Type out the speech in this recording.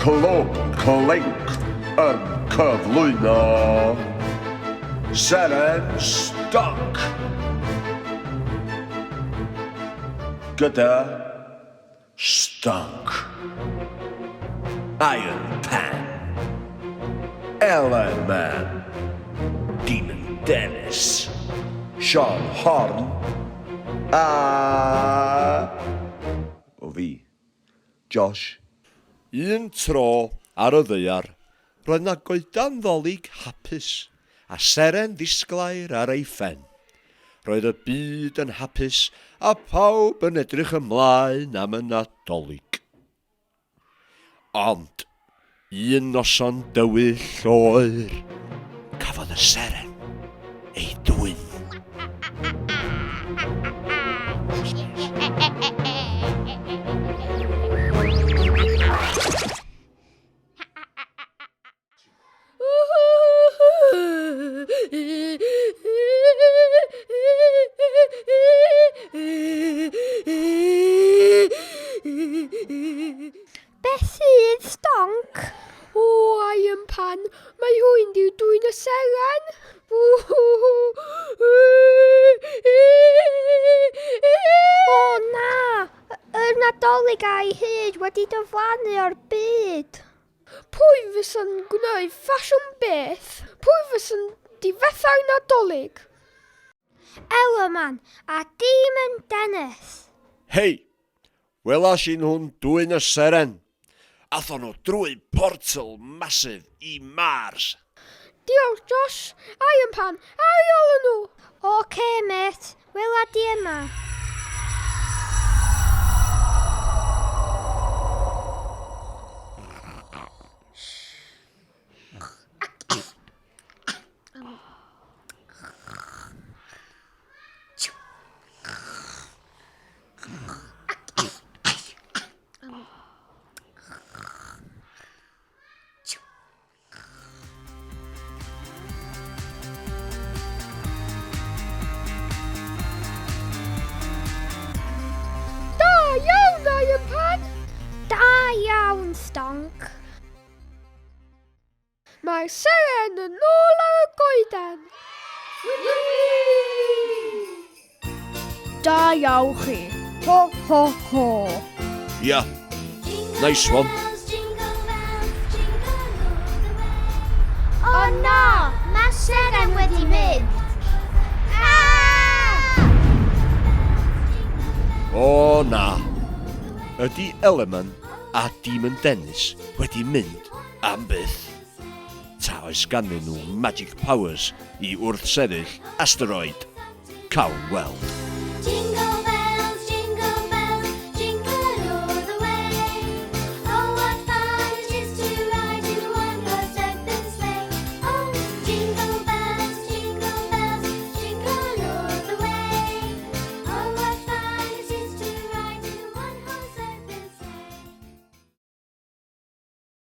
Clwb Clinc yn cyflwyno Seren Stoc gyda Stonk, Iron Pan, Ellen Man, Demon Dennis, Sean Horn a... O fi, Josh. Un tro ar y ddaear, roedd 'na goedan ddolig hapus a seren ddisglair ar ei phen. Roedd y byd yn hapus a phawb yn edrych ymlaen am y Nadolig. Ond, un noson dywyll oer, cafodd y seren ei dwyn. Beth sydd stonc? O, Iron Pan, mae rhywun di dwyn y seren. O na! Y Nadolig a'i hyd wedi diflannu o'r byd. Pwy fysa'n gwneud ffasiwn beth? Pwy fysa'n difetha'r Nadolig? Ellerman a Demon Dennis. Hei! Welas i nhw'n dwyn y seren. Athon nhw drwy portal massive i Mars. Diolch Josh, Iron Pan, ar ei ôl nhw! Oce mêt, wela di yma. Da iawn, Iron Pan! Da iawn, Stonk. Mae'r seren yn ôl ar y goeden. Da iawn chi. Ho, ho, ho. Ia. Nice one. O na! Mae seren wedi mynd. Ah! O na. Ydy Ellerman a Demon Dennis wedi mynd am byth? Ta oes ganddyn nhw magic powers i wrthsefyll asteroid? Cawn weld.